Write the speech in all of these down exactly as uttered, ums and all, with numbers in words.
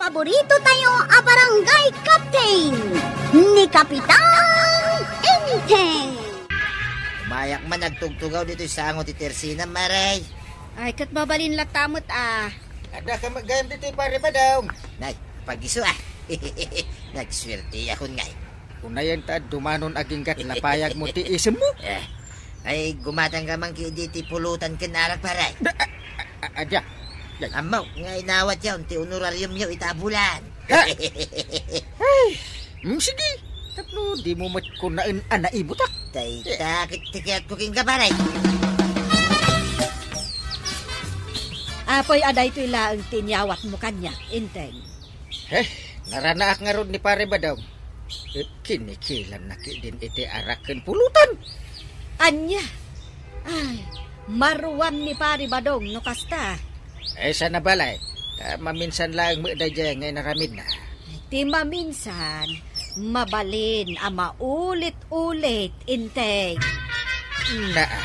Paborito tayo a barangay captain, ni Kapitan Enteng. Umayak man agtugtugaw ditoy sango ti tersina, Maray. Ay, ket mabalin latta met, a. Adda ka met gayam ditoy, Pare Badong. Nay, pagiso, a. Nagsuerteakon ngay. Unayen ta dumanon aginggat lapayag mo ti isemmo. Eh, ay, gumatang ka man kidi ti pulutan ken arak, Pare. Da-, a-, a-, adda. Yay. Ammo nga inawat yaon ti honorarium yo ita a bulan. Ha? Ay, mm, sige. Tapno di mo met kunaen a naibutak. Dayta ket ti kayatko kenka, Pare. Apoy, a daytoy laeng ti inyawatmo kaniak, Enteng. Eh, naranaak ngarud ni Pare Badong. Eh, kinikilanna ketdin iti arak ken pulutan. Ania? Ay, maruam ni Pare Badong no kasta. Eh, saan a bale. Ah, maminsan laeng met daydiay nga inaramidna. Ti maminsan, mabalin a maulit-ulit, Enteng. Naa.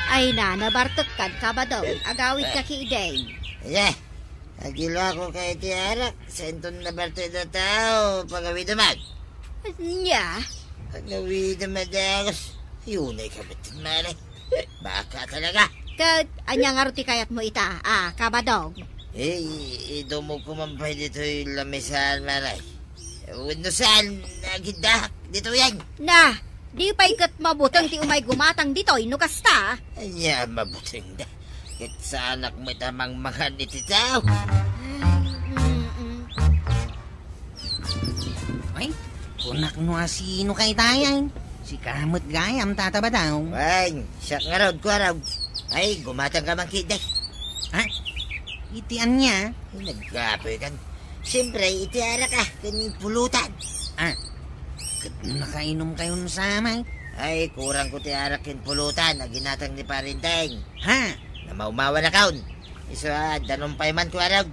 Ay na, nabartekkan, Kabadong. Agawid ka, eh, kideng. Ania? Agiloakon ka iti arak, sainton nabartek dayta a tao, pagawidem man. Ania? Pagawidem man, Diyos. Yunay ka met, Mare. Baka talaga. Ket, ania ngarud ti kayatmo ita, a, Kabadong? Eh, i-, idumogko man pay ditoy lamisaan, Mare. Wenno saan, agiddaak ditoyen. Na, di pay ket mabuteng ti umay gumatang ditoy no kasta. Ania mabutengda? Ket saanak met a mangmangan iti tao. Mm-mm. Ay, kunak no asino kay dayay. Sika met gayam, Tata Badong. Wen, siak ngarud, Kuarog. Ay, gumatang ka man ketdi. Ha? Iti ania? Ay, naggapoy kan. Siyempre, iti arak, a, ken pulutan. Ah, ket nakainom kayon sa may? Ay, kurangko ti arak ken pulutan a ginatang ni Pare Enteng. Ha? Namawmawanakon. Isu a, danum pay man, Kuarog.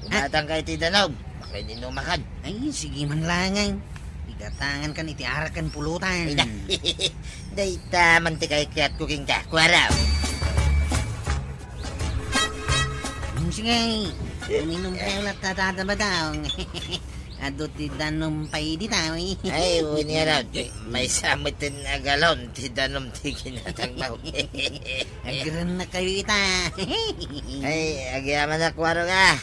Ah. Gumatang ka iti danum. Makainumakan. Ay, sige man langay. Igatangan kan iti arak ken pulutan. Ay, da-, dayta man ti kayatko kenka, Kuarog. Hmm, sige. Uminom kayo latta, Tata Badong. Adu ti danum pay dita, eh. Ay, wen ngarud. Maysa met a galon ti danum ti ginatangmo. Agrennakayo ita. Ay, agyamanak, Kuarog, a.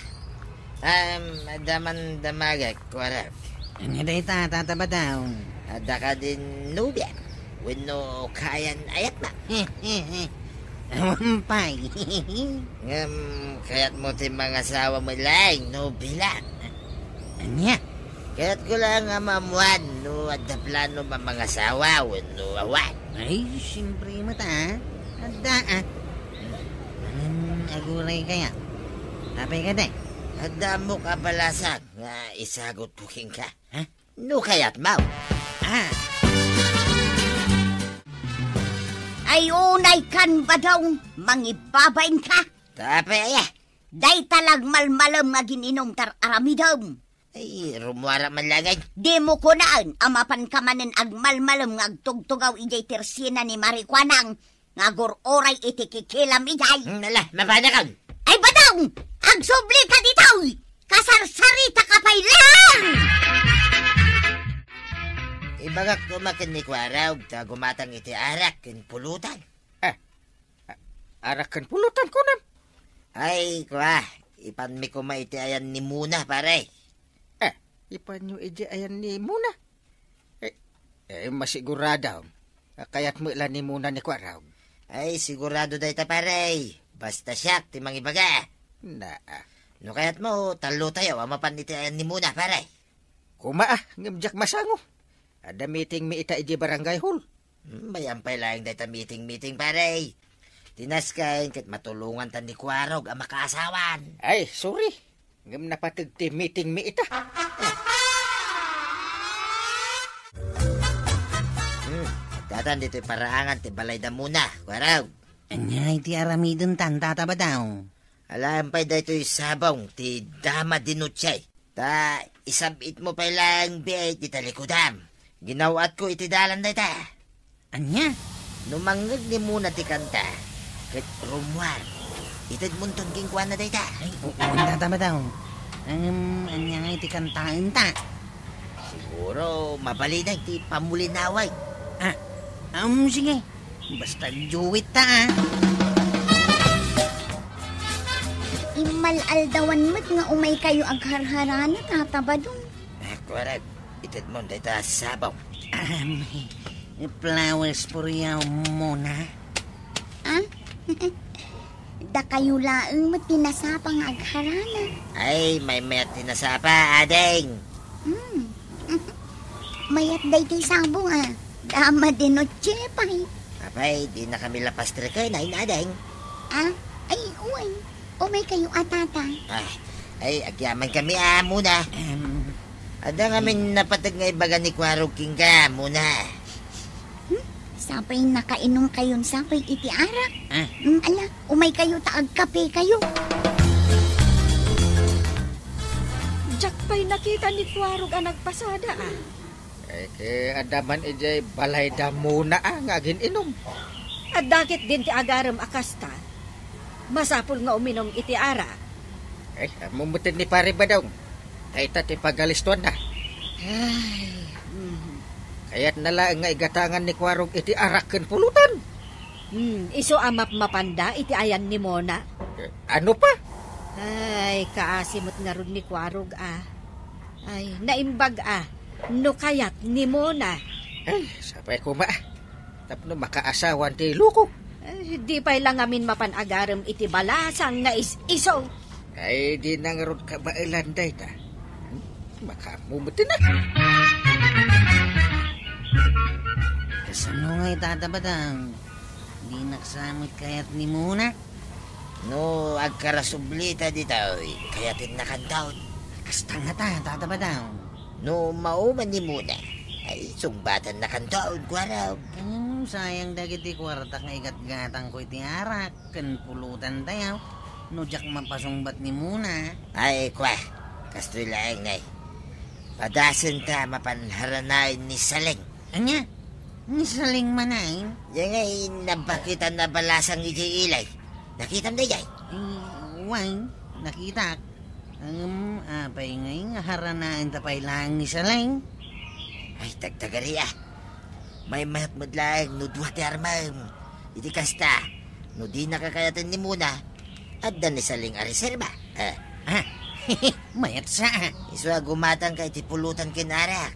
Am, adda man damagek, Kuarog. Ania dayta, Tata Badong? Adda kadin nobia wenno kayan-ayatna? Awan pay. Ngem kayatmo ti mangasawa met laeng no bilang? Ania? Kayatko laeng a maammuan no adda plano a mangasawa wenno awan. Ay, siyempre met, a. Adda, a. Ngem aguray kayat. Apay kadi? Adda ammok a balasang nga isagutko kenka. Ha? No kayatmo. Ah. Ay, unay kan, Badong, mangibabain ka. Tapay aya? Dayta la agmalmalem nga agin-inum ti ar-aramidem. Ay, rumuara man laeng. Dimo kunaen a mapanka manen agmalmalem nga agtugtugaw idiay tersina ni Mari Kuanang nga agur-uray iti kikilam idiay. Hmm, ala, mapanakon. Ay, Badong! Agsubli ka ditoy! Kasarsarita ka pay laeng! Ibagak koma ken ni Kuarog ta gumatang iti arak ken pulutan. Ah, a-, arak ken pulutan, kunam? Ay, kua, ipanmi koma iti ayan ni Mona, pare. Eh, ipanyo iti ayan ni Mona? Eh, eh, masigurado. Kayat met la ni Mona ni Kuarog? Ay, sigurado dayta, pare. Basta siak ti mangibaga. Na, ah. No kayatmo, tallotayo a mapan iti ayan ni Mona, pare. Koma, ah, ngem diak masango. Adda meeting mi ita iti barangay hall. Hmm, mayam pay laeng dayta meeting-meeting, pare. Ti nasken ket matulonganta ni Kuarog a makaasawan. Ay, sorry. Ngem napateg ti meeting mi ita. Hmm, datan ditoy paraangan ti balay da Mona, Kuarog. Ania iti aramiden tan, Tata Badong? Alaem pay daytoy sabong ti dama di noche. Ta isab-itmo pay laeng biit dita likudam. Ginaw-atko iti dalan dayta. Ania? No mangngeg ni Mona ti kanta, ket rumuar, Itedmonton kenkuana dayta. Ay, oo, Tata Badong. Ngem, ania ngay ti kantaenta? Siguro, mabalin ti pamulinaw. Ah, um, sige. Basta duet ta, ah. Immal-aldawan met nga umaykayo agharharana, Tata Badong. Ah, kuarag, itedmon dayta sabong. Um, flowers for you, Mona. Ah? Dakayo laeng met ti nasapa nga agharana. Ay, maymayat ti nasapa, ading. Hmm. Mayat daytoy sabong, ah. Dama de noche pay. Apay, dinakami la pastreken, ading. Ah? Ay, uwan. Umaykayo a, Tata. Ah, ay, agyaman kami, ah, Mona. Em. Adda ngamin napateg nga ibaga ni Kuarog kenka, Mona. Hmm? Sapay nakainomkayon sapay iti arak. Ah. Hmm, ala, umaykayo ta agkapekayo. Diak pay nakita ni Kuarog a nagpasada, ah. Ay, ket adda man idiay balayda Mona, ah, nga agin-inom. Adda ketdin ti agarem a kasta. Masapul nga uminom iti arak. Ay, ammom met ni Pare Badong. Dayta ti pagalistuanna. Ay, mm. Kayatna laeng nga igatangan ni Kuarog iti arak ken pulutan. Hmm, isu a mapmapanda iti ayan ni Mona. Eh, ano pa? Ay, kaasi met ngarud ni Kuarog, ah. Ay, naimbag, ah. No kayat ni Mona. Ay, sapay koma. Tapno makaasawan ti lukok. Eh, di pay la ngamin mapan agarem iti balasang nga is-iso. Ay, di na ngarud kabaelan dayta. Hmm? Makaammo met na. Kasano ngay, Tata Badong? Dinak sa met kayat ni Mona? No agkarasubli ta ditoy, kayatennakanton. Kasta ngata, Tata Badong. No mauman ni Mona, ay sungbatannakanton, Kuarog. Hmm, sayang dagiti kuartak nga igatgatangko iti arak ken pulutantayo no diak mapasungbat ni Mona. Ay, kua, kastoy laeng, nay. Padasenta mapan haranaen ni Saleng. Ania? Ni Saleng manen? Diay ngay nabakitan a balasang idiay ilay. Nakitam daydiay? Eh, wen, nakitak. Ngem, apay ngay nga haranaenta pay laeng ni Saleng? Ay, tagtagari, ah. Maymayat met laeng no dua ti armem. Iti kasta, no dinaka kayaten ni Mona, adda ni Saleng a reserba. Eh. Ah, mayat sa, ah. Isu a gumatangka iti pulutan ken arak.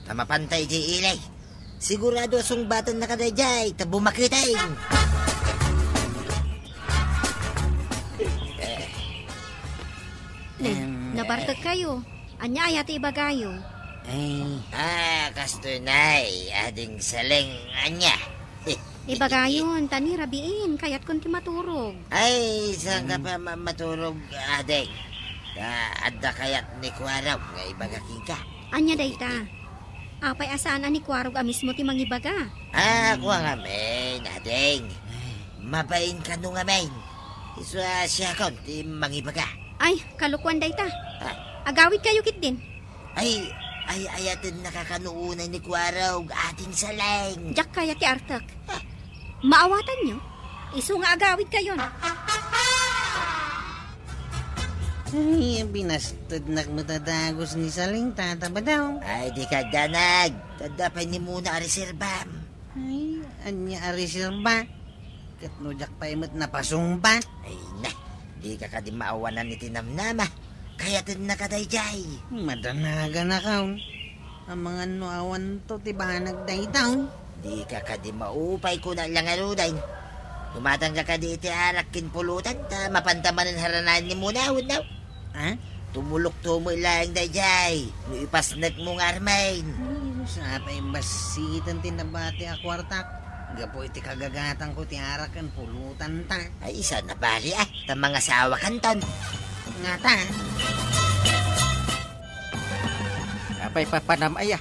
Ta mapanta idiay ilay. Sigurado a sungbatannaka daydiay, ta bumakiten. Eh. Nay, em, nabartekkayo. Ania aya ti ibagayo? Ay. Ah, kastoy, nay, ading Saleng, ania? Ibagayon, ta ni rabiin, kayatkon ti maturog. Ay, saan ka pa ma-, maturog, ading? Ta adda kayat ni Kuarog nga ibaga kenka. Ania dayta? Apay a saan a ni Kuarog a mismo ti mangibaga? Ah, kua ngamin, ading. Mabain kano ngamin. Isu a siakon ti mangibaga. Ay, kalokuan dayta. Ah. Agawidkayo ketdin. Ay, ay, ayatennaka kano unay ni Kuarog, ading Saleng. Diak kayat ti artek. Ah. Maawatanyo? Isu nga agawidkayon. Ay, binastednak met a dagus ni Saleng, Tata Badong. Ay, dika agdanag. Adda pay ni Mona a reserbam. Ay, ania a reserba? Ket no diak pay met napasungbat? Ay na, dika kadi maawanan iti namnama. Kayatennaka daydiay. Madanaganakon. Amangan no awanto ti banag dayta. Dika kadi maupay kuna la ngaruden. Gumatangka kadi iti arak ken pulutan ta mapanta manen haranaen ni Mona, wenno? Ha? Tumulokto met laeng daydiay no ipasnekmo nga armen. Ay, sapay basiten ti nabati a kuartak gapu iti kagagatangko ti arak ken pulutanta. Ay, saan a bali, ah, ta mangasawakanton. Ngata. Apay papanam aya?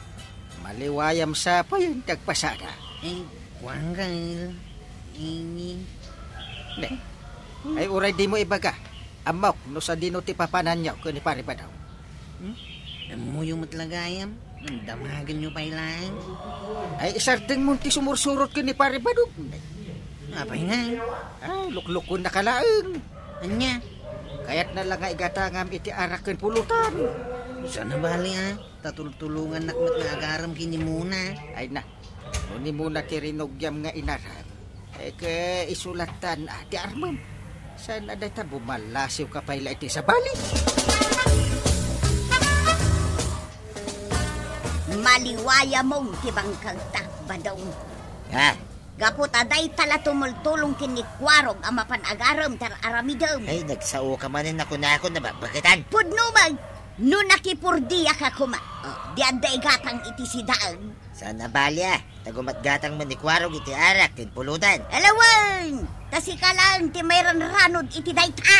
Maliwayam sa payen ti agpasada. Eh, kuan ka, eh, ini. Ne. Ay, uray dimo ibaga. Ammok no sadino ti papananyo ken ni Pare Badong. Hmm? Ammoyo met la gayam. Damagenyo pay laeng. Ay, isardengmo ti sumursurot ken ni Pare Badong. Apay nga? Ah, luklukonnaka laeng. Ania? Kayatna la nga igatangam iti arak ken pulutan. Saan a bali, a? Ta tultulongannak met nga agarem ken ni Mona. Ay na, no ni Mona ti rinugiam nga inaram, e, ket isu lattan a ti armem. Saan a dayta, bumallasiwka pay la iti sabali. Maliwayamon ti bangkagta, Badong. Ha? Gapu ta dayta la tumultulong ken ni Kuarog a mapan agarem ti ar-aramidem. Ay, nagsaoka manen a kunakon a babbagetan. Pudno met, no nakipurdiaka koma, di adda igatang iti sidaen. Saan a bali, a? Ta gumatgatang met ni Kuarog iti arak ken pulutan. Ala wen! Ta sika laeng ti mairanranod iti dayta.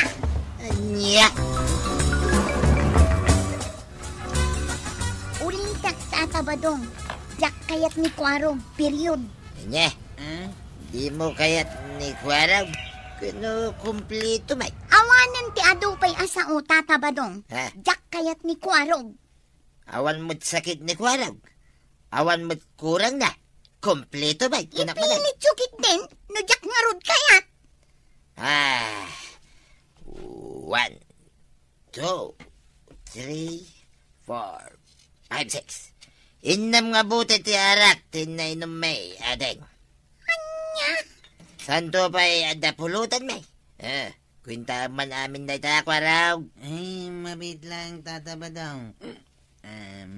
Ania? Ulitek, Tata Badong. Diak kayat ni Kuarog. Period. Ania? Ah? Dimo kayat ni Kuarog? Kuno kumpleto met? Awanen ti adu pay a sao, Tata Badong. Ha? Diak kayat ni Kuarog. Awan met sakit ni Kuarog. Awan met kurangna. Kumpleto met, kunak met. Ipilityo ketdin no diak ngarud kayat. Ah, one, two, three, four, five, six. Innem nga bote ti arak ti nainummi, ading. Ania? Saanto pay adda pulutanmi? Eh, kuentaem man amin dayta, Kuarog. Ay, mabiit laeng, Tata Badong. Em.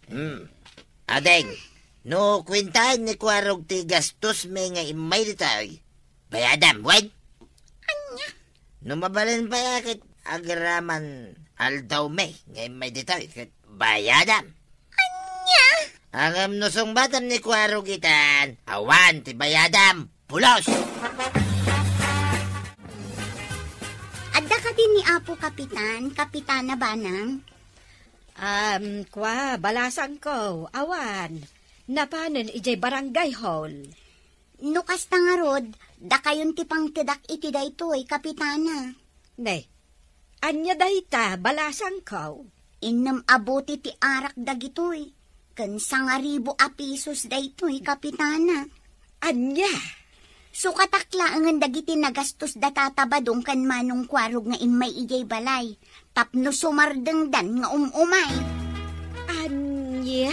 Hmm. Ading, no kuentaen ni Kuarog ti gastosmi nga immay ditoy, bayadam, wen? Ania? No mabalin pay a ket agraman aldawmi nga immay ditoy, ket bayadam. Ania? Ngem no sungbatam ni Kuarog itan, awan ti bayadam. Pulos! Adda kadi ni Apo Kapitan, Kapitana Banang? Am, kua, balasangko, awan. Napanen idiay barangay hall. No kasta ngarud, dakayon ti pangtedak iti daytoy, Kapitana. Ne, ania dayta, balasangko? Innem a bote ti arak dagitoy, ken sangaribu a pisos daytoy, Kapitana. Ania? Sukatak laengen dagiti nagastos da Tata Badong ken Manong Kuarog nga immay idiay balay, tapno sumardengdan nga um-umay. Ania?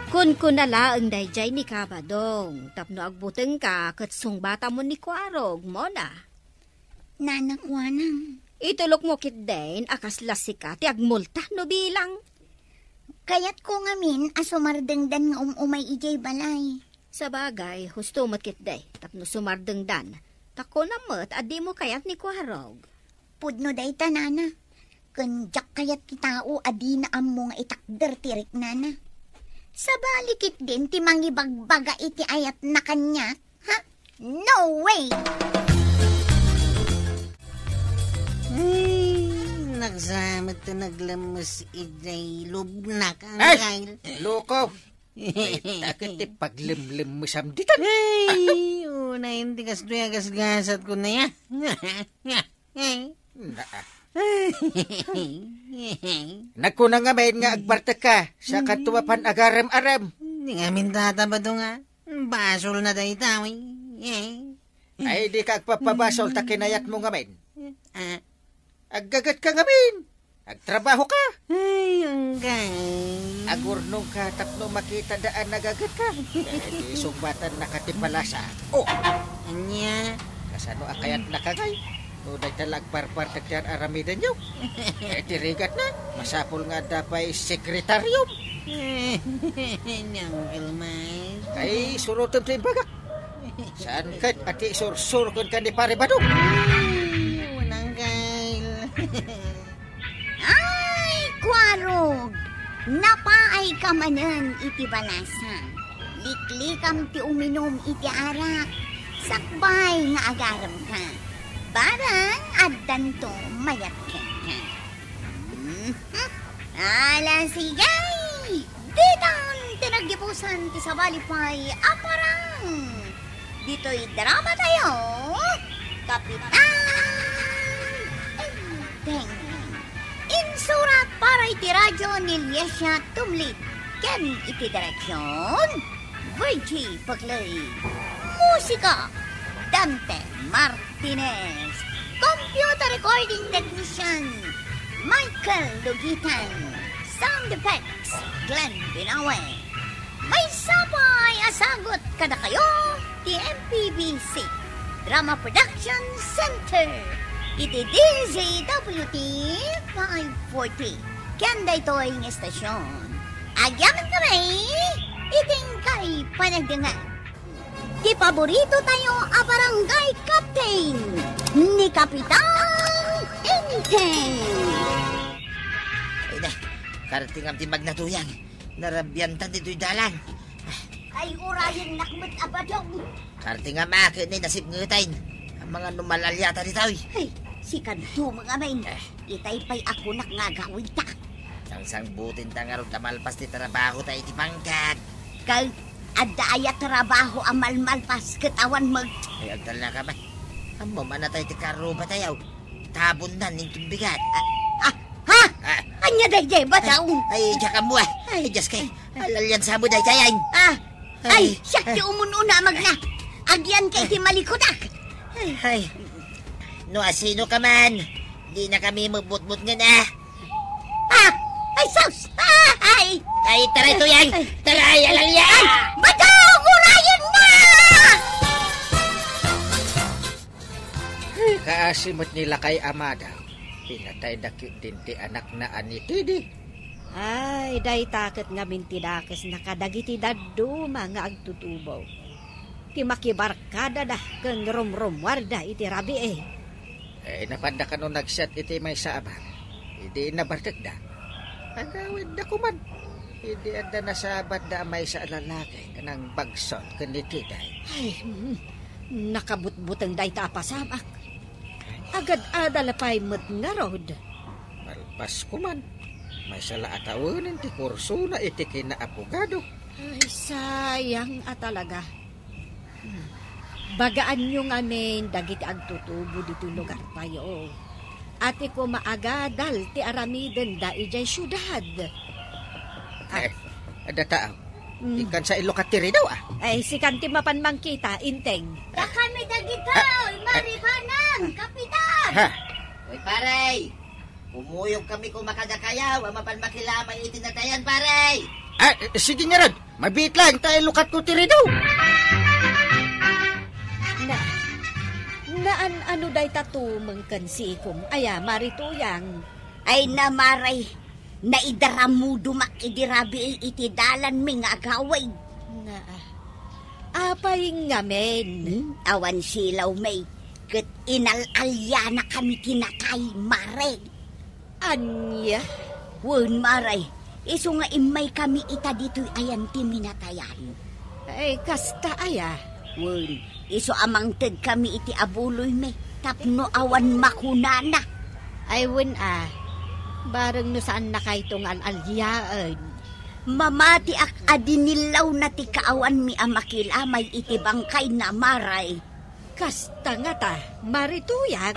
Kunkuna laeng daydiay ni Kabadong, tapno agbutengka ket sungbatamon ni Kuarog, Mona. Nana Kuanang. Itulokmo ketdin a kasla sika ti agmulta no bilang. Kayatko ngamin a sumardengdan nga um-umay idiay balay. Sabagay, husto met ketdi, tapno sumardengdan. Ta kunam met a dimo kayat ni Kuarog. Pudno dayta, Nana. Ken diak kayat ti tao a dina ammo nga itakder ti riknana. Sabali ketdin ti mangibagbaga iti ayatna kaniak, ha? No way! Ay, nagsamet ti naglemmes idiay lubnak, Angkel. Loko! Dayta ket ti paglemlemmesam ditan. Ay, unayen ti kastoy a gasgasatko, Nay, a. Naa. Nagkuna ngamin nga agbartekka, sa kanto mapan agarem-arem. Di ngamin, Tata Badong, a. Basolna dayta, wi. Ay, dika agpapabasol ta kinayatmo ngamin. Ah. Aggagetka ngamin. Agtrabahoka. Ay, Angkel. Agurnongka tapno makitada a nagagetka. Di sungbatan na ka ti palasa. Oh. Ania? Kasano a kayatnaka ngay? No dayta la agbarbartek ti ar-aramidenyo. Ti rigatna, masapul nga adda pay sekretaryo. Ni Angkel Mike. Ay, surotem ti imbagak. Saan ket a ti sursuro kenka ni Pare Badong? Ay, Angkel. Ay, Kuarog! Napaayka manen iti balasa. Liklikam ti uminum iti arak. Sakbay nga agaremka. Barang addanto mayat kenka. Mhm. Ala, sige! Ditan ti naggibusan ti sabali pay a parang. Ditoy drama tayo, Kapitan Enteng. Insurat para iti radyo ni Liesia Tumlid ken iti direksyon, Virgie Pagloy. Musika, Dante Martinez. Computer recording technician, Michael Lugitan. Sound effects, Glenn Binawe. Maysa pay a sagut kadakayo ti M P B C Drama Production Center iti D Z W T five forty. Ken daytoy nga estasyon, agyamankami iti inkay panagdengngeg. Ti paborito tayo a barangay captain, ni Kapitan Enteng. Ay na, kartingam ti magnatuyang. Narabiantan ditoy dalan. Ay, urayennak met a badong. Kartingam a ket ni nasipngeten. Amangan no mal-alyata ditoy. Ay, sikanto met ngamin. Eh. Itay pay a kunak nga agawidta. Sangsangbutinta ngarud a malpas ti trabahota iti pangkag. Ket adda aya trabaho a malmalpas ket awan met. Ay, agtalnaka met. Ammom a natay ti karrubatayo. Tabonnan inton bigat. Ah, ah, ha? Ah. Ania daydiay, bataw? Ay, diak ammo, ah. Ay. Ay, Diyos kay. Al-alian sa mo daydiay, ay. Ah. Ay, Ay. Siak ti umun-una, magna. Agianka iti malikudak. Ay. Ay. No asinoka man, dinakami mabutbutngen, ah. Ah! Ay, sus! Ah! Ay! Ay, tara ito yan! Ay. Tara, ay, al-alian! Ay! Bataw! Urayenna! Kaasi met ni lakay a madaw, pinatayda ketdin ti anakna a ni Tidi. Ay, dayta ket ngamin ti dakesna kadagiti dadduma nga agtutubo. Ti makibarkadada ken rumrumuarda iti rabii. Ay, napanda kano nagsiat iti maysa a bar. Idi nabartekda, agawidda koman. Idi adda nasabatda a maysa a lalaki a nangbagsol ken ni Tiday. Ay, mm, nakabutbuteng dayta a pasabak. Agad-adal pay met ngarud. Malpas koman. Maysa la a tawenen ti kursona iti kinaabogado. Ay, sayang a talaga. Hmm. Bagaanyo ngamin dagiti agtutubo ditoy lugartayo. A ti koma agadal ti aramidenda idiay siudad. Ah. Eh, adda tao. Mm. Ikan sa ilukat ti ridaw, ah. Ay, sikan ti mapan mangkita, Inteng. Dakami dagitoy, ah, ah, Maribanang, Kapitan! Ha? Uy, pare! Kumuyog kami koma kadakayo a mapan makilamay iti natayan, pare! Ah, sige ngarud. Mabiit lang, ta ilukatko ti ridaw. Na, naan-ano dayta tumeng ken sikom, aya, Mari Tuyang? Ay na, Mari. Naidaramudomak idi rabii iti dalanmi nga agawid. Na, apay ngamin? Hmm? Awan silawmi, ket inal-alianakami ti natay, Mari. Ania? Wen, Mari, isu nga immaykami ita ditoy ayan ti minatayan. Ay, kasta aya? Wen, isu a mangtedkami iti abuloymi tapno awan makunana. Ay, wen a, bareng no saannakayto nga al-aliaen. Mamatiak a dinillawna ti kaawanmi a makilamay iti bangkayna, Mari. Kasta ngata, Mari Tuyang?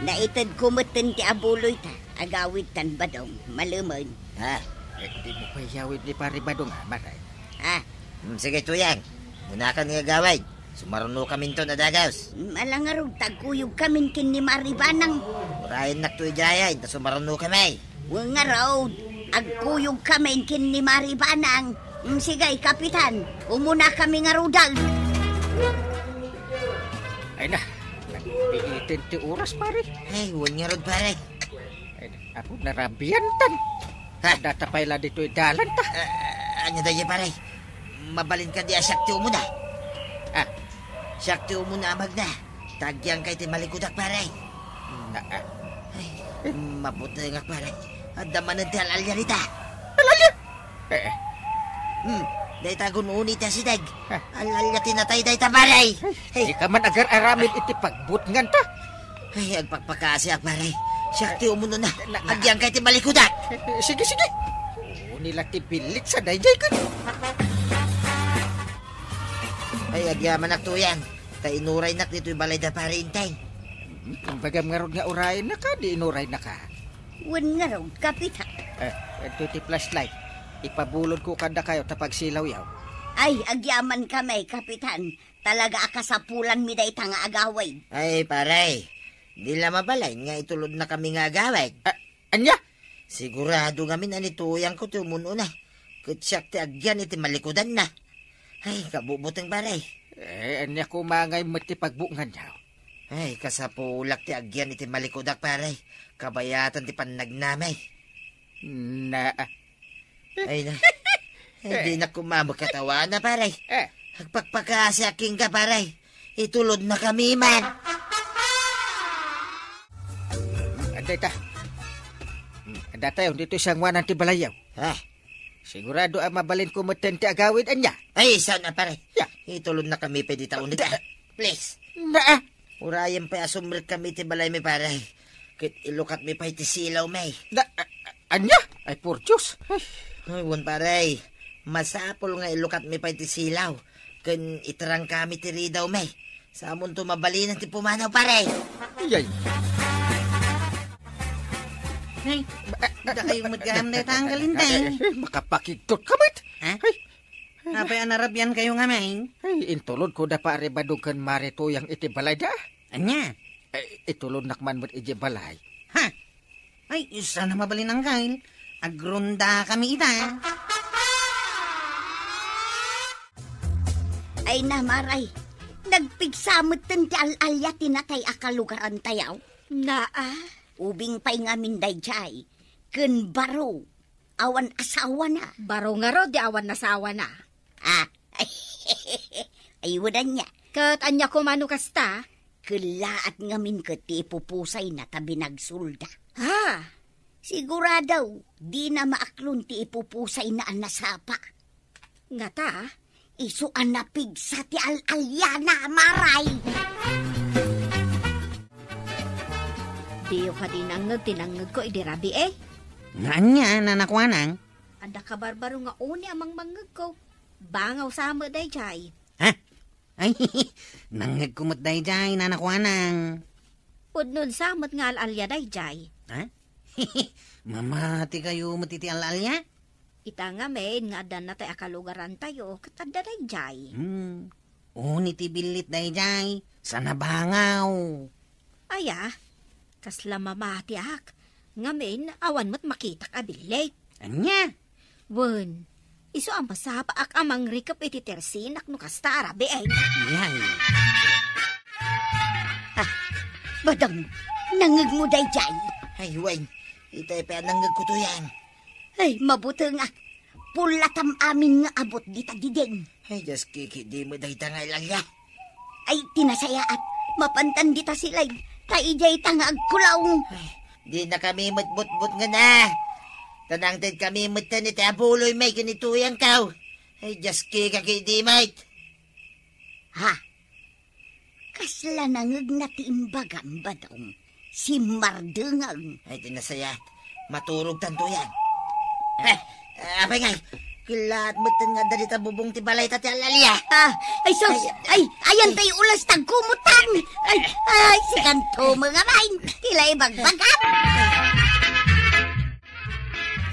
Naitedko metten ti abuloyta. Agawidtan, Badong, malemen. Ha? Eh, di mo pay yawid ni Pari Badong, ah, Maray. Ah. Hmm, sige, Tuyang. Munakan nga agawid. Sumarunokaminton a dagus. Hmm, ala ngarud, ta agkuyogkamin ken ni Mari Banang. Urayennak to idiay, ta sumarunokami. Wen ngarud, agkuyogkamin ken ni Mari Banang. Hmm, sige, Kapitan, umunakami ngaruden. Ay na, nagbiiten ti oras, pare. Ay, wen ngarud, pare. Ay, apo, narabiantan. Ha? Data pay la ditoy dalan ta. Ah, ania daydiay, pare? Mabalin kadi a siak ti umuna? Ah, siak ti umuna a magna. Ta agyangkay ti malikudak, pare. Na, ah. Ay, mabutengak, pare. Adda manen ti al-alia dita. Al-alia? Eh, eh. Hmm, dayta gun-oni ti asideg. Ah. Al-alia ti natay dayta, pare. Ay, hey. Di ka man agar-aramid iti pagbutngan ta. Ay, agpakpakaasiak, pare. Siak ti umunona. Na, na. Agyangkay ti malikudak. Eh, eh, sige, sige. Uni la ti bilit sa daydiay ket. Ay, agyamanak, Tuyang. Ta inuraynak ditoy balay da Pare Inteng. Hmm, imbagam ngarud nga urayennak a, di inuraynaka? Wen ngarud, Kapitan. Eh, adtoy ti flashlight. Ipabulodko kadakayo ta pagsilawyo. Ay, agyamankami, Kapitan. Talaga a kasapulanmi dayta nga agawid. Ay, pare, di la mabalin nga itulodnakami nga agawid. A-, ania? Sigurado ngamin a ni Tuyangko ti umun-una. Ket siak ti agyan iti malikudanna. Ay, kabubuteng, pare. Eh, ania koma ngay met ti pagbungnganyo? Ay, kasapulak ti agyan iti malikudak, pare. Kabayatan ti pannagnami. Na. Ay na. Ay, di na koma makatawana, pare. Eh. Agpakpakasiak kenka, pare. Itulodnakami man. Adda ita. Adda tayo, dito siya ngwanan ti balayaw. Ha? Sigurado a mabalinko metten ti agawid, ania? Ay, sana, pare. Ya. Itulodnakami pay dita uneg. Please. Naa. Urayem pay a sumrekami ti balaymi, pare. Ket ilukatmi pay ti silawmi. Na, a-, a-, ania? Ay, por Dios. Ay. Ay, wen, pare. Masapul nga ilukatmi pay ti silaw. Ken itarangkami ti ridawmi. Samonto mabalinen ti pumanaw, pare. Yay. Ay, dakayo met gayam dayta, Anggal Inday. Ay, ay, ay, makapakigtot ka met. Ha? Ay. Apay a narabian kayo ngamin? Ay, intulodko da Pare Badong ken Mare Tuyang iti balayda. Ania? Ay, itulodnak man met iti balay. Ha? Ay, sana mabalin, Anggal. Agrondakami ita. Ay na, Mare. Nagpigsa metten ti al-alia ti natay a kalugarantayo. Naa. Ubing pay ngamin daydiay. Ken baro. Awan asawana. Baro ngarud ti awan asawana. Ah. Ay, wen ania. Ket ania koma no kasta? Kellaat ngamin ket ti ipupusayna ta binagsolda. Ha? Sigurado, dina maaklon ti ipupusayna a nasapa. Ngata? Isu a napigsa ti al-aliana, Mare. Diyo kadi nangngeg ti nangngegko idi rabii? Nga ania, Nana Kuanang? Adda kabarbaro nga uni a mangmangngegko. Bangaw sa met daydiay. Ha? Ay, nangngegko met daydiay, Nana Kuanang. Pudnon sa met nga al-alia daydiay. Ha? Mamati kayo met iti al-alia? Ita ngamin nga adda natay a kalugarantayo ket adda daydiay. Hmm. Uni ti billit daydiay, sa nabangaw. Aya, kasla mamatiak. Ngamin, awan met makitak a billit. Ania? Wen, isu a masapaak a mangrikep iti tersinak no kasta a rabii. Yay. Ah, Badong, nangngegmo daydiay? Ay, wen, itay pay a nangngegko, Tuyang. Ay, mabutengak. Pullatam amin nga abut dita diding. Ay, Dios, kikidi met dayta nga al-alia. Ay, ti nasayaat, mapantan dita silay, ta idiay ta nga agkulaw. Ay, dinakami met butbutngen a. Ta nangtedkami metten iti abuloymi ken ni Tuyangko. Ay, Dios, kikakidi met. Ha? Kasla nangngegna ti imbagam, Badong. Simmardengeng. Ay, ti nasayaat. Maturogtan, Tuyang. Eh, apay ngay, kellaat metten nga adda dita bubong ti balayta ti al-alia. Ah, ay, sus! Ay, ay, ayan tayo ulas tagkumutan! Ay, ay, sikanto, mga main! Tila ibagbagam!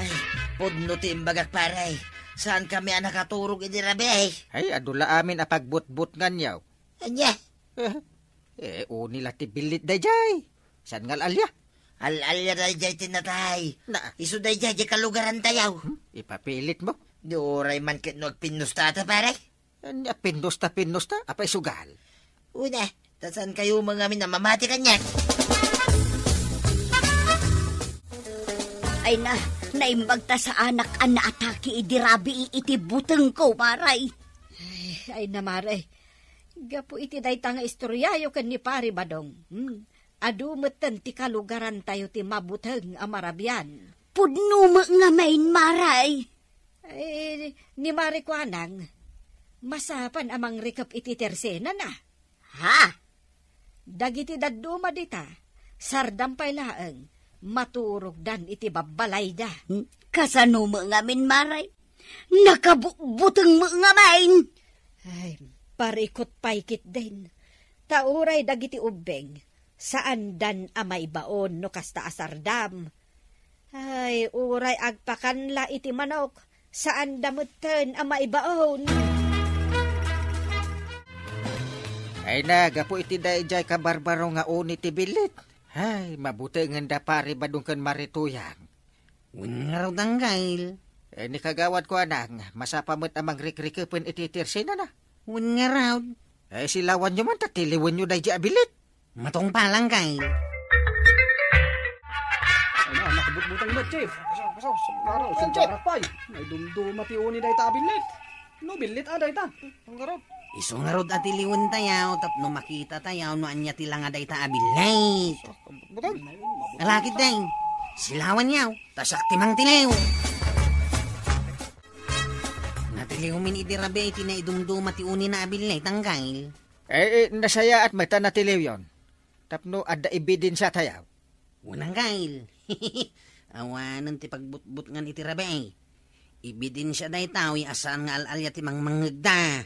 Ay, pudno ti imbagak, pare. Saankami a nakaturog idi rabii. Ay, adu la amin a pagbutbutnganyo. Ania? Eh, uni la ti billit daydiay. Saan nga al-alia? Al-alia daydiay ti natay. Na. Isu daydiay diay kalugarantayo. Hmm? Ipapilitmo? Di uray man ket no agpinnustata, pare. Ania, pinnusta, pinnusta? Apay sugal? Una, ta saankayo met ngamin a mamati kaniak? Ay na, naimbag ta saanak a naatake idi rabii iti butengko, Mare. Ay, ay na, Mare. Gapu iti dayta nga istoriayo ken ni Pari Badong, hmm, adu metten ti kalugarantayo ti mabuteng a marabian. Pudno met ngamin, Mare. Ay, ni Mare Kuanang, masapan a mangrikep iti tersenana. Ha? Dagiti dadduma dita, sardam pay laeng, maturogdan iti babbalayda. Hmm, kasano met ngamin, Mare? Nakabutbuteng met ngamin. Ay, parikut pay ketdin. Ta uray dagiti ubbing, saandan a maibaon no kasta a sardam. Ay, uray agpakan la iti manok, saanda metten a maibaon. Ay na, gapu iti daydiay kabarbaro nga uni ti billit. Ay, mabutengenda pare Badong ken Mari Tuyang. Wen ngarud, Anggail. Eh, ni kagawad ko, anang, masapa met a mangrikrikepen iti tersinana. Wen ngarud. Eh, silawanyo man ta tiliwenyo daydiay a billit. Matungpal, Anggail. Ay na, nakabutbutang met, Chief. Klaro, Chief. Ay, dumduma ti uni dayta a billit. No, billit a dayta. Ngarud. Isu ngarud a tiliwentayaw tapno makitatayaw no ania ti langa dayta a billit. Butang. Alakid, deng. Silawanyaw, ta siak ti mangtiliw. Natiliwmin idi rabii ti naidumduma ti unina a billit, Anggail. Eh, eh, nasayaat met a natiliwyon. Tapno adda ebidensiatayaw. Wen, Anggail. Awanen ti pagbutbutngan iti rabii. Ebidensia dayta, wi a saan nga al-alia ti mangmangngegda.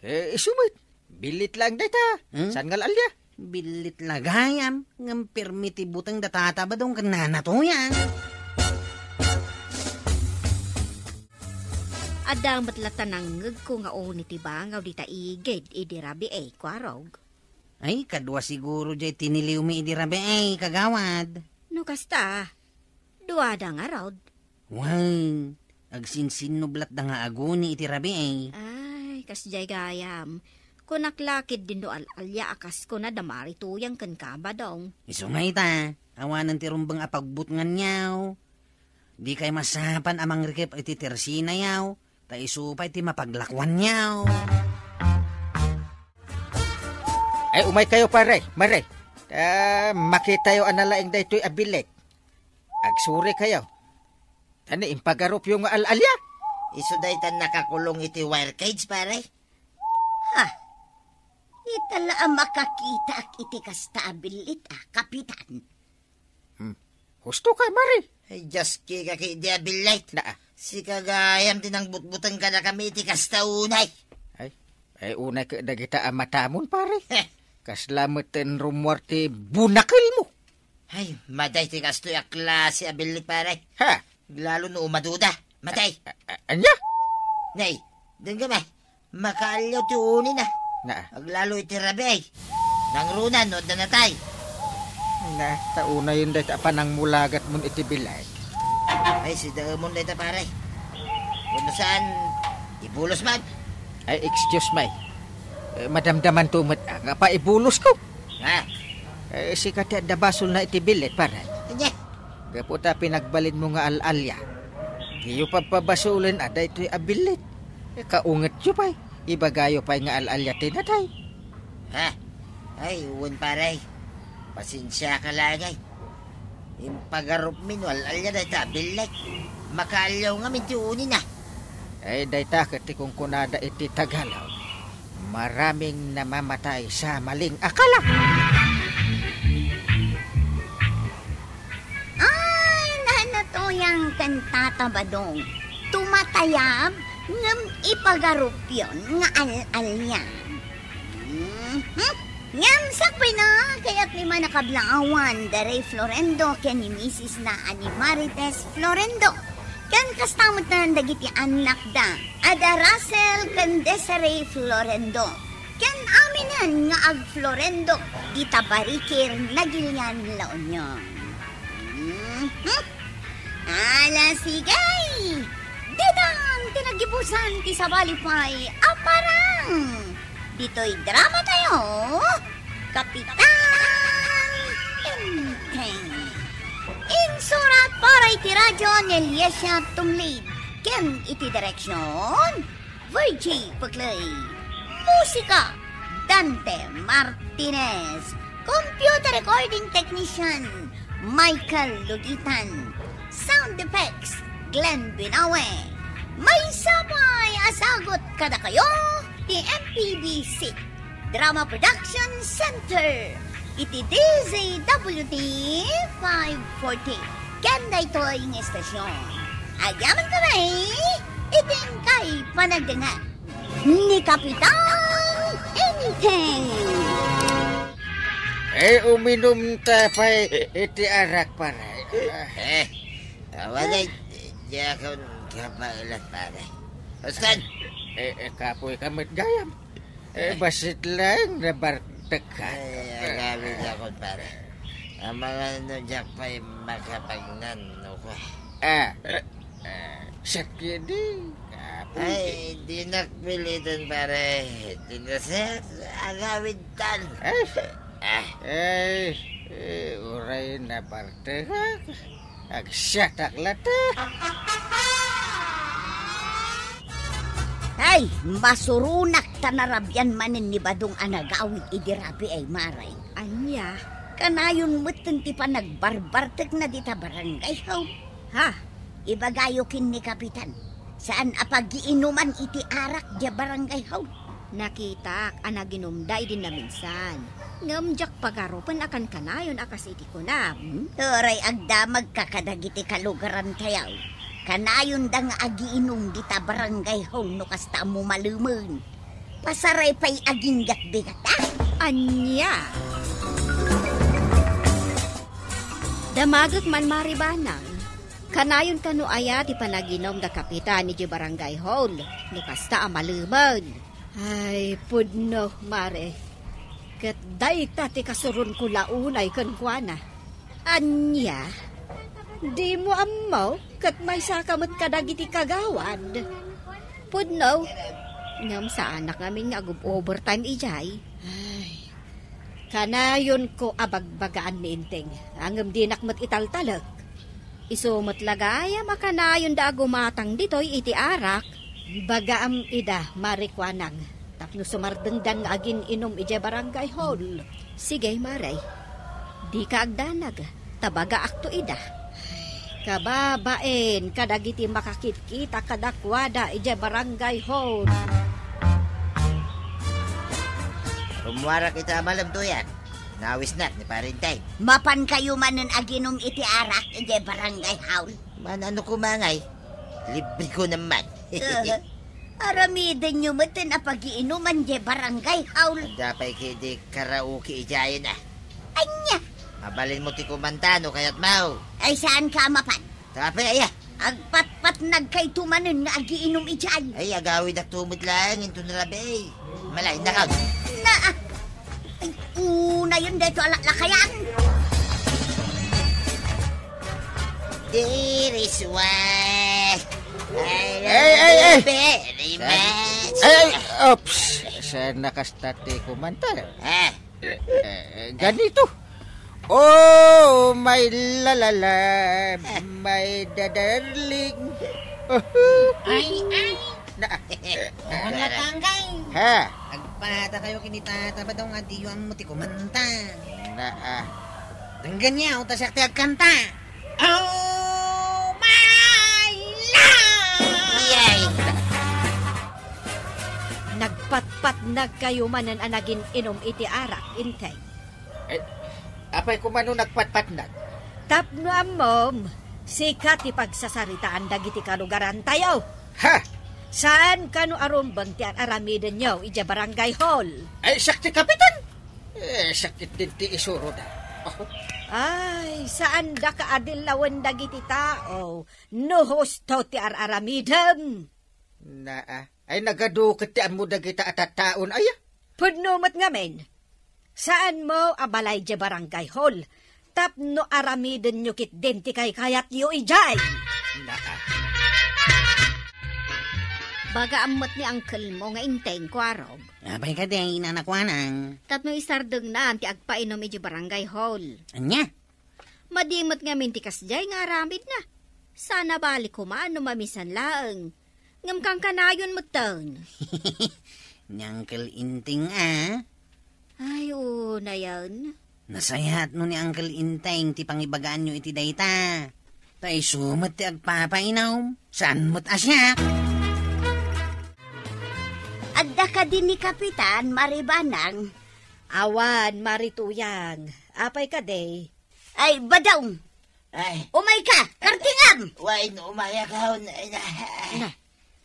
Eh, isu met. Billit laeng dayta. Hmm? Saan nga al-alia? Billit la gayam, ngem permi ti butengda Tata Badong ken Nana Tuyang. Adda met latta nangngegko nga uni ti bangaw dita igid idi rabii, Kuarog. Ay, kadua siguro jay tiniliwmi idi rabii, kagawad. No kasta, duada ngarud. Wen, agsinsinnublatda nga aguni iti rabii. Ay, kasjay gayam. Kunak la ketdin no al-alia a kas kuna da Mari Tuyang ken Badong. Isu nga ita, awanen ti rumbeng a pagbutnganyaw. Dikay masapan a mangrikep iti tersinayaw, ta isu pay ti mapaglakuanyaw. Ay, umaykayo, pare, Mari. Ta makitayo a nalaing daytoy a billit. Agsurikayo. Ta ni impagarupyo nga al-alia. Isu dayta nakakulong iti wire cage, pare. Ha? Ita la a makakitaak iti kasta a billit, a, Kapitan. Hmm. Husto ka, Mari. Ay, Dios, kika ki di a billit. Naa. Sika gayam ti nangbutbuteng kadakami iti kasta unay. Ay, ay, unay ket dagita a matamon, pare. Heh. Kasla met ten rummuar ti bunakelmo. Ay, maday ti kastoy a klase a billit, pare. Ha? Lalo no umaduda. Maday. A-, a-, ania? Nay, dengngem, eh. Makaalliaw ti unina. Naa. Aglalo iti rabii. Nangruna no adda natay. Ay na, ta unayen dayta a panangmulagatmon iti billit. Ay, sidaemon dayta, pare. Wenno saan, ibulos man. Ay, excuse me. Eh, madamdamanto met, ah, nga paibulosko. Ha? Eh, sika ti adda basolna iti billit, pare. Ania? Gapu ta pinagbalinmo nga al-alia. Diyo pagpabasolen a daytoy a billit. Eh, kaungetyo pay. Ibagayo pay nga al-alia ti natay. Ha? Ay, wen, pare. Pasensiaka laeng, ay. Impagarupmi no al-alia dayta a billit. Makaalliaw ngamin ti unina. Ay, dayta ket ti kunkunada iti Tagalog, "Maraming namamatay sa maling akala." Ay, Nana Tuyang ken Tata Badong, tumatayab ngem ipagarupyon nga al-alia. Mhm. Ngem sakbayna, kayatmi man a kablaawan da Rey Florendo ken ni misisna a ni Marites Florendo. Ken kasta met dagiti annakda a da Russell ken Desiree Florendo. Ken aminen nga ag-Florendo, dita barikir Nagilian, La Union. Mhm. Ala, sige! Ditan ti nagibusan ti sabali pay a parang ditoy drama tayo, Kapitan Enteng. Insurat para iti radio ni Liesia Tumlid ken iti direksyon, Virgie Peclay. Musika, Dante Martinez. Computer recording technician, Michael Lugitan. Sound effects, Glenn Binawe. Maysa pay a sagut kadakayo ti M P B C Drama Production Center iti D Z W T five forty. Ken daytoy nga istasyon, agyaman kami iti inkay panagdengngeg ni Kapitan Enteng. Eh, uminum ta pay iti arak, pare. Eh, awan ay, diakon kapaelan, pare. Uston! Eh, eh, kapoy ka met gayam. Eh, bassit laeng nabartek ka. Ay, agawid ako, pare. Amangan no diak pay makapagnan, no, ko. Ah, ah, sakit di. Apo, Ay, di nakpilitan, pare. Tinaset, agawid tan. Eh, Ah, eh, eh, uray nabartek ka. Agsiatak latta. Ay, masuronak ta narabian manen ni Badong a nagawid idi rabii, Mare. Ania? Kanayon metten ti panagbarbartekna dita barangay hall. Ha? Ibagayo ken ni Kapitan, saan a pagiinuman iti arak diay barangay hall. Nakitak a naginumda idi naminsan. Ngem diak pagarupen a kankanayon a kas iti kunam. Hmm? Uray agdamagka kadagiti kalugarantayo. Kanayonda nga agiinum dita barangay hall no kasta a mumalemen. Pasaray pay aginggat-bigat, a? Ania? Damagek man, Mare Banang. Kanayon kano aya ti panaginum da Kapitan idiay barangay hall no kasta a malemen? Ay, pudno, Mare. Ket dayta ti kasuronko la unay kenkuana. Ania? Dimo ammo ket maysaka met kadagiti kagawad? Pudno. Ngem saanak ngamin nga agub-overtime idiay. Ay, kanayonko a bagbagaan ni Enteng, ngem dinak met italtalek. Isu met la gayam a kanayonda a gumatang ditoy iti arak. Bagaam ida, Mare Kuanang, tapno sumardengdan nga agin-inum idiay barangay hall. Sige, Mare. Dika agdanag, ta bagaakto ida. Kababain kadagiti makakitkita kadakuada idiay barangay hall. Rummuarak ita a malem, Tuyang. Nawisnak ni Pare Enteng. Mapankayo manen aginum iti arak idiay barangay hall? Manano koma ngay? Libre ko naman. Aha. Aramidenyo metten a pagiinuman diay barangay hall. Adda pay kadi karaoke idiayen, a. Ania? Mabalinmo ti kumanta no kayatmo. Ay, saanka a mapan? Tapay, aya. Agpatpatnagkayto manen nga agiinum idiay. Ay, agawidakto met laeng inton rabii. Malainnak. Na, ah. Ay, unayen dayto a laklakayan. There is one I love Ay, ay, ay. you very Saan? much. Ay, ay, oops. Saan na kasta ti kumanta? Ah. Eh, eh, ganito. Oh, my la la la, my darling. Ay, ay. Na, Mga tanggay. Ha? Agpatpatkayo ken ni Tata Badong a diyo ammo ti kumanta. Na, ah. Denggenyo, ta siak ti agkanta. Oh, my love! Yay! Nagpatpatnagkayo manen a nagin-inum iti arak, Enteng. Eh, apay koma no nagpatpatnag? Tapno ammom, sika ti pagsasaritaan dagiti kalugarantayo. Ha? Saan kano a rumbeng ti ar-aramidenyo idiay barangay hall? Ay, siak ti kapitan. Eh, sakit din ti isuroda. Oh. Ay, saan da kaadillawen dagiti tao no husto ti ar-aramidem? Naa. Ay, nagadu ket ti ammo dagita a tattaon, aya? Pudno met ngamin. Saanmo a balay idiay barangay hall tapno aramidenyo ketdin ti kaykayatyo idiay. Naa. Bagaam met ni angkelmo nga Enteng, Kuarog. Apay kadi, Nana Kuanang? Tapno isardengnan ti agpainum idiay barangay hall. Ania? Madi met ngamin ti kasdiay nga aramidna. Saan a bali koma no mamisan laeng. Ngem kankanayon metten. Ni Uncle Enteng, a. Ay, unayen. Nasayaat no ni Uncle Enteng ti pangibagaanyo iti dayta. Ta isu met ti agpapainum, saan met a siak. Adda kadi ni Kapitan, Mare Banang? Awan, Mare Tuyang. Apay kadi? Ay, Badong! Ay. Umayka, kartingam! Wen, umayak, ay, na. Na.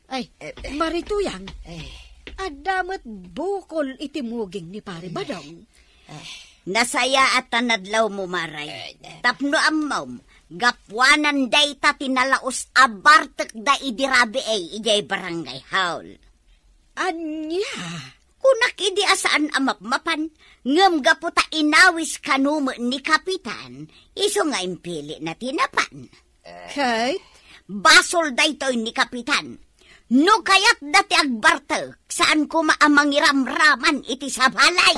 Ay, Eh, eh. Mare Tuyang, Eh. adda met bukol iti muging ni Pare Badong. Eh. Nasayaat ta nadlawmo, Mare. Eh, eh. Tapno ammom, gapuanan dayta ti nalaus a bartekda idi rabii idiay barangay hall. Ania? Kunak idi a saan a mapmapan, ngem gapu ta inawis kano met ni Kapitan, isu nga impilina ti napan. Kate? Basol daytoy ni Kapitan. No kayatda ti agbartek, saan koma a mangiramraman iti sabalay.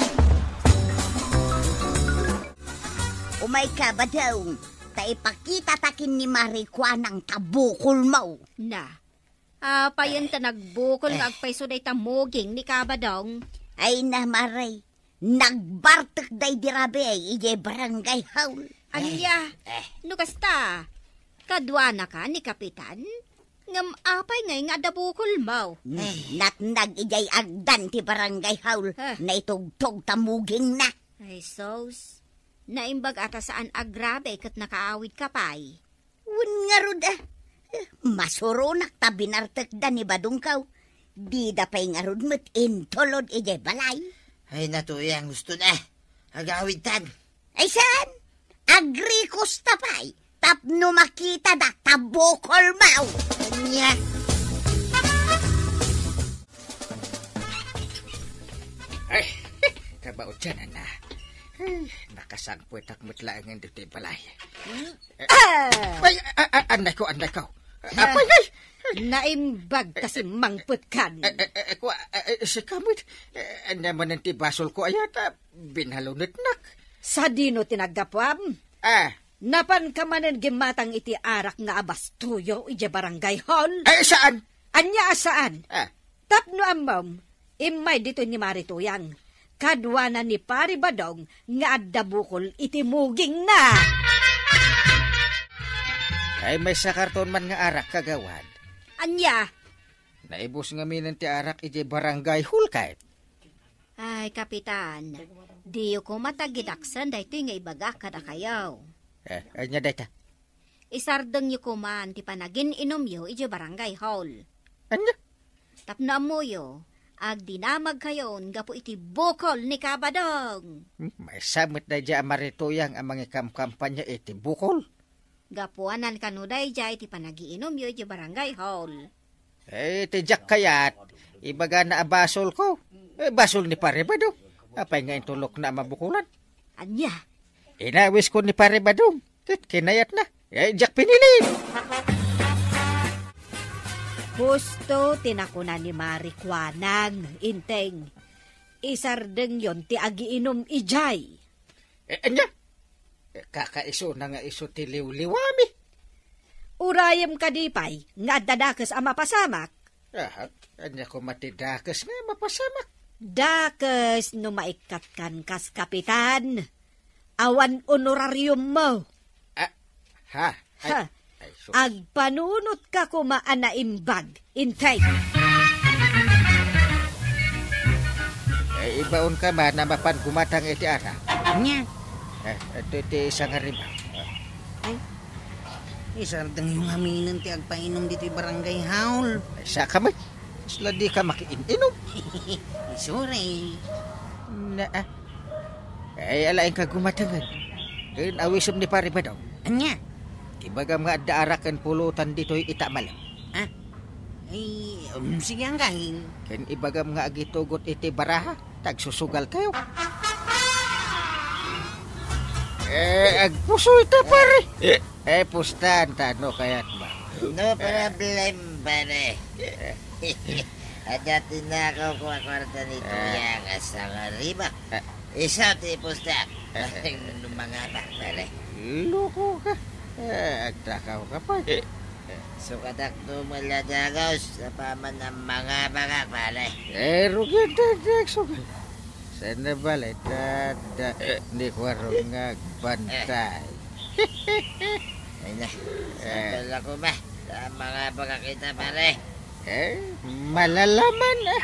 Umayka, Badong, ta ipakitata ken ni Mari Kuanang ta bukolmo. Na, apayen ta nagbukol nga agpayso dayta muging ni Kabadong? Ay na, Mari, nagbartek daydi rabii idiay barangay hall. Ania? Eh. No kasta, kaduanaka ni Kapitan? Ngem apay ngay nga adda bukolmo? Hmm, natnag idiay agdan ti barangay hall, naitugtog ta mugingna. Ay, sus. Naimbag a ta saan a grabe ket nakaawidka pay. Wen ngarud, a. Masuronak ta binartekda ni Badongko. Dida pay ngarud met intulod idiay balay. Ay, natuyang, gusto na. Agawidtan. Ay, saan? Agrikosta pay tapno makitada ta bukolmo. Ania? Ay, kabaudyan, ana. Ay, nakasangpetak met laengen ditoy balay. Hmm? Eh, ah! Ay, a-, a-, anay ko, anay ko. Ah. Apay, ay! Naimbag ta simmangpetkan. Eh, eh, eh, kwa, eh, eh, sika met. Eh, ania manen ti basolko, aya ta binalunetnak. Sadino ti naggapuam? Ah. Napanka manen gimmatang iti arak nga abastoyo idiay barangay hall? Ay, saan? Ania a saan? Ah. Tapno ammom, immay ditoy ni Mari Tuyang. Kaduana ni Pari Badong nga adda bukol iti mugingna. Ay, maysa karton man nga arak, kagawad. Ania? Naibus ngaminen ti arak idiay barangay hall, Kate. Ay, Kapitan, diyo koma tagidaksen daytoy nga ibagak kadakayo. Eh, ania dayta? Isardengyo koman ti panagin-inumyo idiay barangay hall. Ania? Tapno ammoyo, agdinamagkayon gapu iti bukol ni Kabadong. Hmm, maysa met daydiay a Mari Tuyang a mangikamkampanya iti bukol. Gapuanan kano daydiay ti panagiinumyo idiay barangay hall. Eh, ti diak kayat, ibagana a basolko. Eh, basol ni Pare Badong. Apay nga intulokna a mabukolan? Ania? Inawisko ni Pare Badong. Ket kinayatna. Eh, diak pinili. Husto ti nakuna ni Mari Kuanang, Inteng. Isardengyon ti agiinum idiay. Eh, ania? Eh, kakaisuna nga isu ti liwliwami. Urayem kadi pay nga adda dakes a mapasamak? Aha, ania koma ti dakes nga mapasamak? Dakes no maikkatkan kas kapitan. Awan honorariummo. Ah, ha? Ay, ha. Ay, sus. Agpanunotka koma a naimbag, Inteng. Eh, ibaonka man a mapan gumatang iti arak. Ania? Eh, iti, iti isa nga ribak. Ay, isardengyo ngaminen ti agpainum ditoy barangay hall. Ay, saka met. Kasla dika makiin-inum. Sorry. Na, ah. Ay, alaenka gumatengen. Ken awisem ni Pare Badong. Ania? Ibagam nga adda arak ken pulutan ditoy ita malem. Ah? Ay, um, sige, anggahin. Ken ibagam nga agitugot iti baraha, tagsusugalkayo. Eh, agpusoy ta, pare. Eh, pustan ta, no kayat mo. No problem, pare. Adda tinakawko a kuarta ni Tuyang a sangariba. Isu ti pustak. No mangabak, pare. Loko ka. Eh, agtakaw ka pa. Sukatak no mala dagos, sa paman ang mangabak, pare. Eh, rugi, dagdag, sugal. Sana bale, dada, ni Kuarong nga agbantay. Ay na, sabala ko ba? Sa mga bagakita, pare. Eh, malalaman, ah.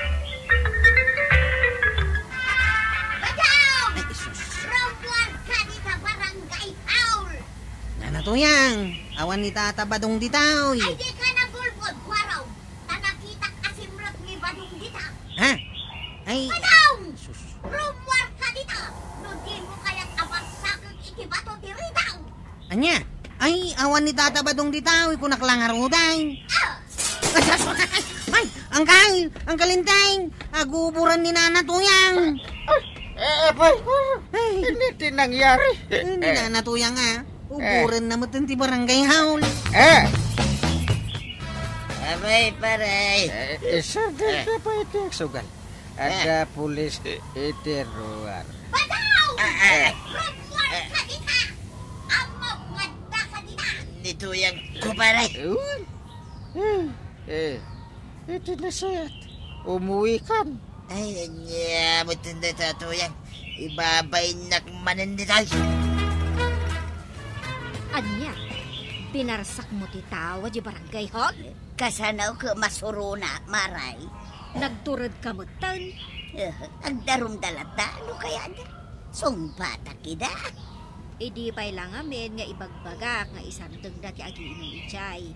Badong! Ay, sus. Rumbuar ka dita barangay hall! Nana Tuyang, awan ni Tata Badong ditaw, eh. Ay, di ka nabulbul, Kuarong. Ta nakitak a simrek ni Badong dita. Ha? Ay, Badong! Sus. Rummuar ka dita, no di mo kayat a basakek iti bato ti ridaw. Ania? Ay, awan ni Tata Badong dita, ikunak lang aruday. Ah! Ay, sus! Ay, Angkal! Angkal Enteng! Aguburan ni Nana Tuyang! Ay, eh, apay, Ay. Ano ti nangyari? Ay, ni Eh, Nana Tuyang, ah. Eh. Uburan na met ti barangay hall. Eh. Abay, pare. Eh, eh, sir, di Eh. ka pa iti sugal. Ada Eh. pulis iti ruar. Badaw! Ah, ah. Eh. Red flag Eh. ka dita! Ammok nga adda ka dita! Ni Tuyang ko, pare. Ewan. Eh, eh, iti nasayat. Umuwi kan. Ay, ania, butin da ito, Tuyang. Ibabainnak manen ditoy. Ania, binarsak mo ti tao di barangay hall? Kasano ko masuruna, Maray? Nagtured ka metten? Eh, agdarumda latta, no kayat? Sungbatak ida. Idi pay la ngamin nga ibagbagak nga isardengda ti agiinum idiay.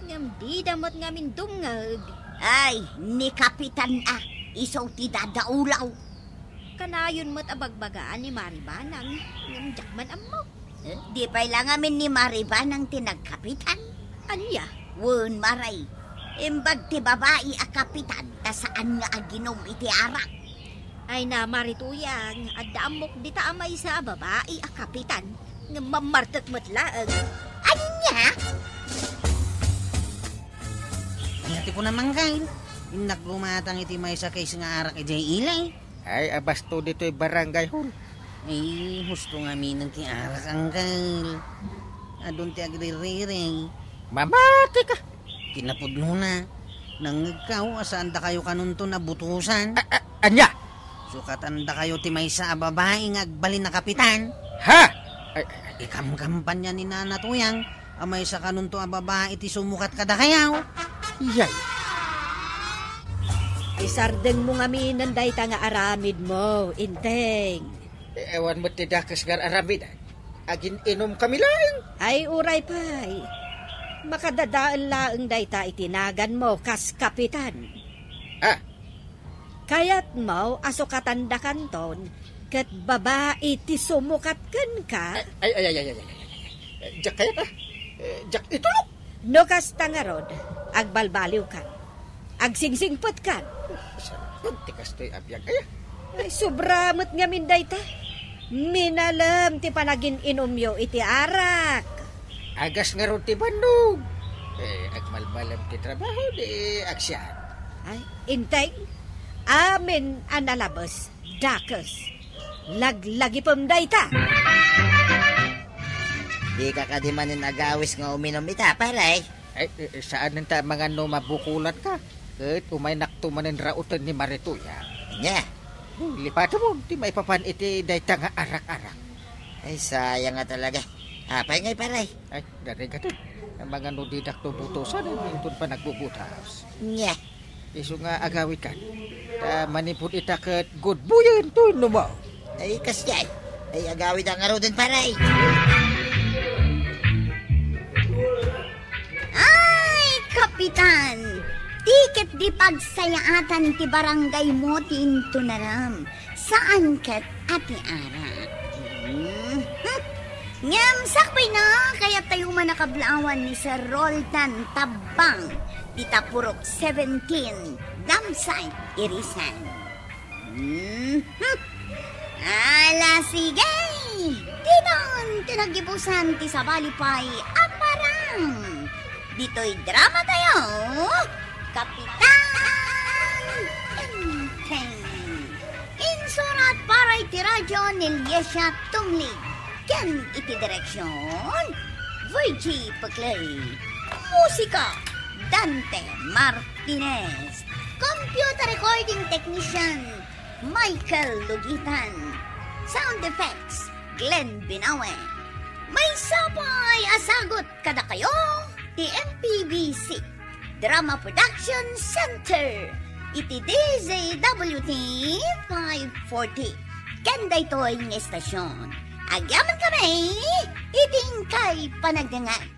Ngem dida met ngamin dumngeg. Ay, ni Kapitan a, isu ti dadaulaw. Kanayon met a bagbagaan ni Mari Banang, ngem diak man ammo. Eh, di pay la ngamin ni Mari Banang ti nagkapitan. Ania? Wen, Maray. Imbag ti babai a kapitan, ta saan nga aginum iti arak. Ay na, Mari Tuyang, adda ammok dita a maysa a babai a kapitan, ngem mammartek met laeng. Ania? Ania ti kunam, Angkal? Innak lumatang iti maysa case nga arak idiay ili. Ay, abasto ditoy barangay hall. Ay, husto ngaminen ti arak, Angkal. Adun ti agririri. Mamati ka! Kinapudnona, nangngegkayo a saandakayo kanunton a butosan. A-, a-, ania? Sukatandakayo ti maysa a babai nga agbalin a kapitan. Ha? Ay, ay, ay. Ikamkampanya ni Nana Tuyang a maysa kanunto a babai ti sumukat kadakayo. Yay. Isardengmo ngaminen dayta nga aramidmo, Enteng. Eh, awan met ti dakes nga ar-aramidan. Agin-inumkami laeng. Ay, uray pay. Makadadael laeng dayta iti naganmo kas kapitan. Ah. Kayatmo a sukatandakanton ket babai ti sumukat kenka? Ay, ay, ay, ay, ay, ay, ay, ay, ay. Eh, diak kayat, ah. Eh, diak itulok. No kasta ngarud, agbalbaliwkan. Agsingsingpetkan. Saan ti kastoy a biag, aya? Ay, sobra met ngamin dayta. Minalem ti panagin-inumyo iti arak. Agas ngarud ti bannog. Eh, agmalmalem ti trabaho, di agsian. Ay, Enteng, amin a nalabes, dakes. Laglagipem dayta. Dika kadi manen agawis nga uminum ita, pare? Ay, eh, eh, saanen ta mangan no mabukulan ka. Ket umaynakto manen rauten ni Mari Tuyang. Nya? Oh, lipatemon ti maipapan iti dayta nga arak-arak. Ay, sayang nga talaga. Apay ngay, pare? Ay, darigaten. Amangan no didakto butosan, inton panagbubutas. Nya. Isu nga agawidkan. Ta manipud ita ket gudbuyen to no mo. Ay, kasjay. Ay, agawid ang aruden, pare. Ay, Kapitan! Ti ket di pagsayaatan ti barangay mo ti intunaram. Saan ket a ti arak. Mhm. Ngem sakbay na, kayat tayo man a kablawan ni Sir Roldan Tabang, ti Tapurok seventeen, Dam Site, Irisan. Mhm. Ala, sige! Dinon ti naggibusan ti sabali pay a parang. Ditoy drama tayo, Kapitan Enteng. Insurat para iti radio ni Liesia Tumlig. Ken iti direksion, Virgie Peclay. Musika, Dante Martinez. Computer recording technician, Michael Lugitan. Sound effects, Glenn Binawe. Maysa pay a sagut kadakayo ti M P B C Drama Production Center iti D Z W T five forty. Ken daytoy nga estasion, agyamankami iti inkay panagdengngeg.